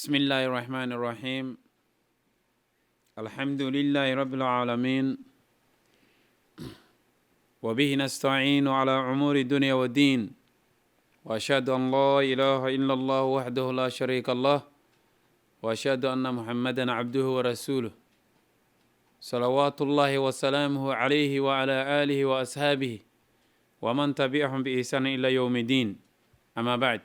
بسم الله الرحمن الرحيم، الحمد لله رب العالمين، وبه نستعين على أمور الدنيا والدين، وأشهد أن لا إله إلا الله وحده لا شريك له، وأشهد أن محمدا عبده ورسوله، صلوات الله وسلامه عليه وعلى آله وأصحابه ومن تبعهم بإحسان إلى يوم الدين. أما بعد،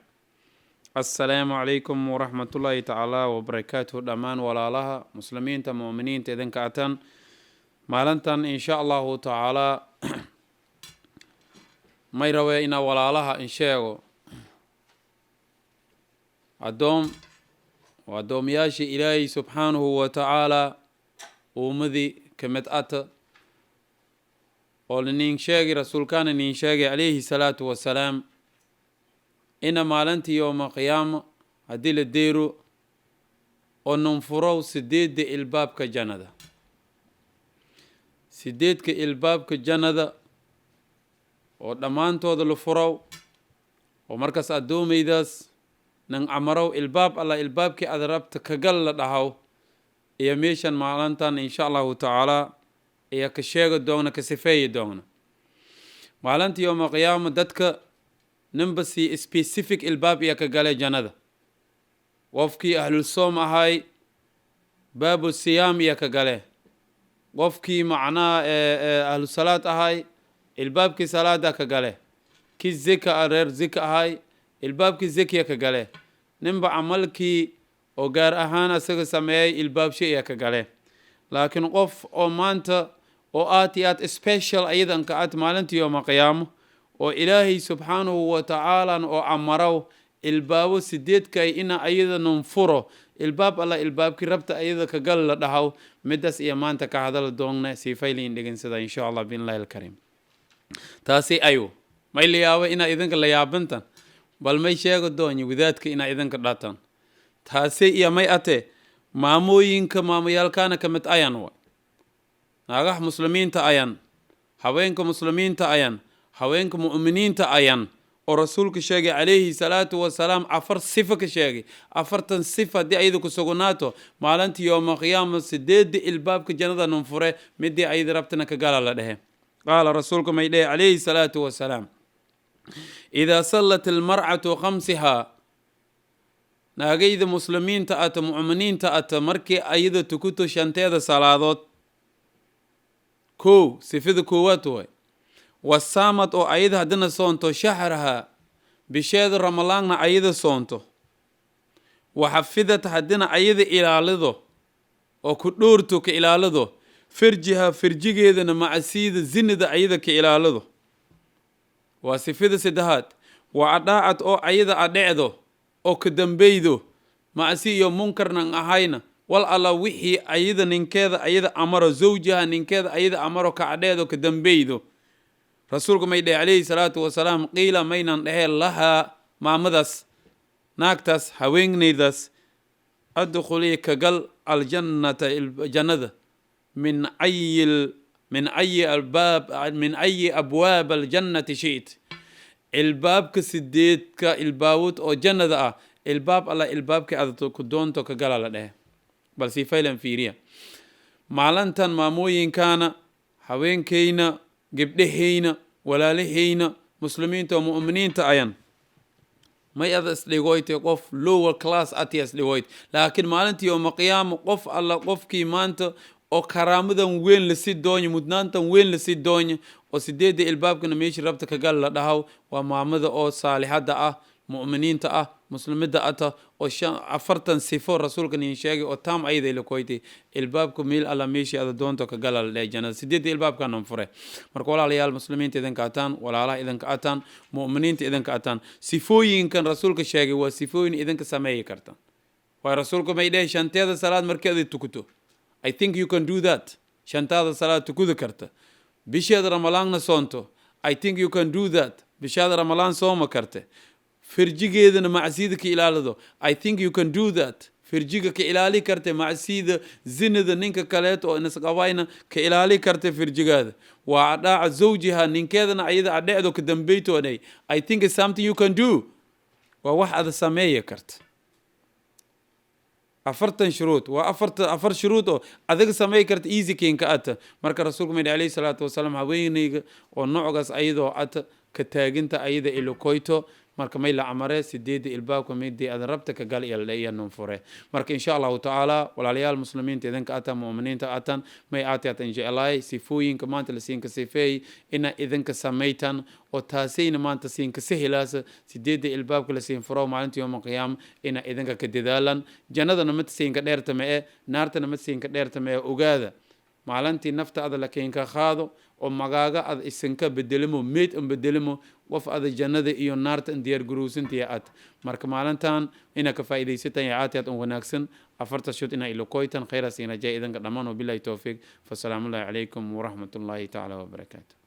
السلام عليكم ورحمة الله تعالى وبركاته. Dhammaan walaalaha muslimiinta, mu'miniinta idinka atan, maalintan insha Allahu tacaalaa may rabe inaa walaalaha in sheego addoom oo addoomayaasha Ilaahay subxaanahu wa tacaalaa ummadii ka mid ata oo nin sheegay, rasuulkaana nin sheegay calayhi salaatu wasalaam, ina maalintii yooma qiyaama haddii la deero oo nunfurow sideedda ilbaabka jannada, sideedka ilbaabka jannada oo dhammaantooda la furow, oo markaas addoomaydaas nan amarow ilbaab alla ilbaabkii aad rabta kagal la dhahaw. Iyo meeshan maalintan insha Allahu tacaalaa iyo ka sheegi doona, ka sifeeyi doona maalinta yooma qiyaama dadka ninba si specific ilbaab iyo ka galay jannada. Qofkii ahlul soom ahay baabu siyaam iyo ka gale, qofkii macnaha ahlu salaad ahay ilbaabkii salaada ka gale, kii zika reer zika ahay ilbaabkii zekiya ka gale, ninba camalkii oo gaar ahaan asaga sameeyay ilbaabsho iya ka gale. Laakiin qof oo maanta oo aad iyo aad special ayadanka aad maalintii yooma qiyaamo oo Ilaahay subxaanahu wa tacaalan oo amaraw ilbaabo sideedkay ina ayada nunfuro, ilbaab alla ilbaabkii rabta ayada ka gal la dhahaw, midaas iyo maanta ka hadal doonna siifayliin dhegeysada insha Allah billahi alkariim. Taasi ayu may la yaabo inaa idinka la yaabantan, bal may sheego doonyo wadaadka inaa idinka dhatan. Taasi iyo may ate maamooyinka, maamayaalkaana ka mid ayan wa naagaha muslimiinta ayan, haweenka muslimiinta ayan, haweenka mu'miniinta ayan, oo rasuulka sheegay calayhi salaatu wasalaam, afar sifo ka sheegay. Afartan sifa haddii ayada ku sugnaato, maalinta yooma qiyaama sideeda ilbaabka jannada nunfure, midii ayada rabtana ka gala la dhehe. Qaala rasuulka may dhehe calayhi salaatu wasalaam: idaa sallat almar'atu khamsihaa, naagayda muslimiinta ata, mu'miniinta ata, markii ayada tukuto shanteeda salaadood. Kow, sifada koowaad way wasaamad, oo ayada haddana soonto shahraha, bisheeda Ramadaanna ayada soonto, waxafidad, haddina ayada ilaalido oo ku dhoorto, ka ilaalido farjiha, farjigeedana macasiida, zinada ayada ka ilaalido, waa sifada saddexaad. Wa adhaacad, oo ayada adhecdo oo ka dambeydo, macsi iyo munkarnan ahayna, wal alla wixii ayada ninkeeda ayada amaro, zawjaha ninkeeda ayada amaro, ka adheedo, ka dambeydo. Rasuulku may dhehe calayhi salaatu wasalaam: qiila, maynan dhehee, lahaa, maamadaas, naagtaas, haweeneydaas: adkhulii, kagal, aljannata, jannada, min ayi albaab, min ayi abwaab aljannati shi't, ilbaabka sideedka ilbaawod oo jannada ah, ilbaab alla ilbaabka aad ku doonto ka gala la dhehe. Bal sifaylan fiiriya maalintan maamooyinkaana, haweenkayna, gebdhahayna, walaalahayna muslimiinta oo mu'miniinta ayan. May ada isdhigoytay qof lower class atiya isdhigoyt, laakiin maalintii yooma qiyaama qof alla qofkii maanta oo karaamadan weyn lasi doonyo, mudnaantan weyn lasi doonyo, oo sideedda ilbaabkana meeshii rabta kagal la dhahaw, waa maamada oo saalixadda ah, mu'miniinta ah, muslimida ata, oo shan afartan sifo rasuulka nin sheegay oo tam ayaday la koytay, ilbaabka meel alla meeshii ada doonto ka gala la dhahay, jannada sideedda ilbaabkanan fure. Marka walaalayaal muslimiinta idinka ataan, walaalaha idinka ataan, mu'miniinta idinka ataan, sifooyinkan rasuulka sheegay waa sifooyin idinka sameeyi karta. Waay rasuulku may dhehe shanteeda salaad markeeda tukuto. I think you can do that. Shantaada salaad tukudi karta, bisheeda Ramadaanna soonto. I think you can do that. Bishaada Ramadaan sooma karte, firjigeedana macsida ka ilaalido. I think you can do that. Firjiga ka ilaali karta macsida, zinada, ninka kaleeto oo isqabayna ka ilaali karta firjigaada. Waa adhaaca zawjiha, ninkeedana ayada adhecdo, ka dambeytoonay. I think it's something you can do. Waa wax ada sameeya karta. 40 shuruud waa afarta, afar shuruud oo adiga samay karta, easy keenka ata. Marka rasuulku mayidhi alayhi salaatu wasalaam, haweeneyga oo noocaas ayadoo ata ka taaginta ayada ilokoyto, marka may la amare sideedda ilbaabka midii adan rabta ka gal iyo nun fure. Marka insha Allahu tacaala, walaalayaal muslimiinta idinka atan, mu'miniinta atan, may aati atan jeclaay sifooyinka maanta la siinka sifeey ina idinka samaytan, oo taasayna maanta siinka sahilaasa sideedda ilbaabka la siin furo maalinta yowma qiyaama, ina idinka ka dadaalan. Jannadana mid siinka dheerta ma e, naartana mid siinka dheerta ma e. Ogaada, maalintii nafta ada la keenka qaado oo magaaga ad isinka bedelimo, meyd an bedelimo, qof ada jannada iyo naarta an diyaar garowsantiya ad. Marka maalintan ina ka faa'iidaysatan ya aati aad un wanaagsan, afarta shud ina ilokoytan. Khayraas ina jaa idinka dhammaan. Wabillahi towfiiq, fasalaamu ullahi calaykum waraxmat ullahi tacaala wabarakaatu.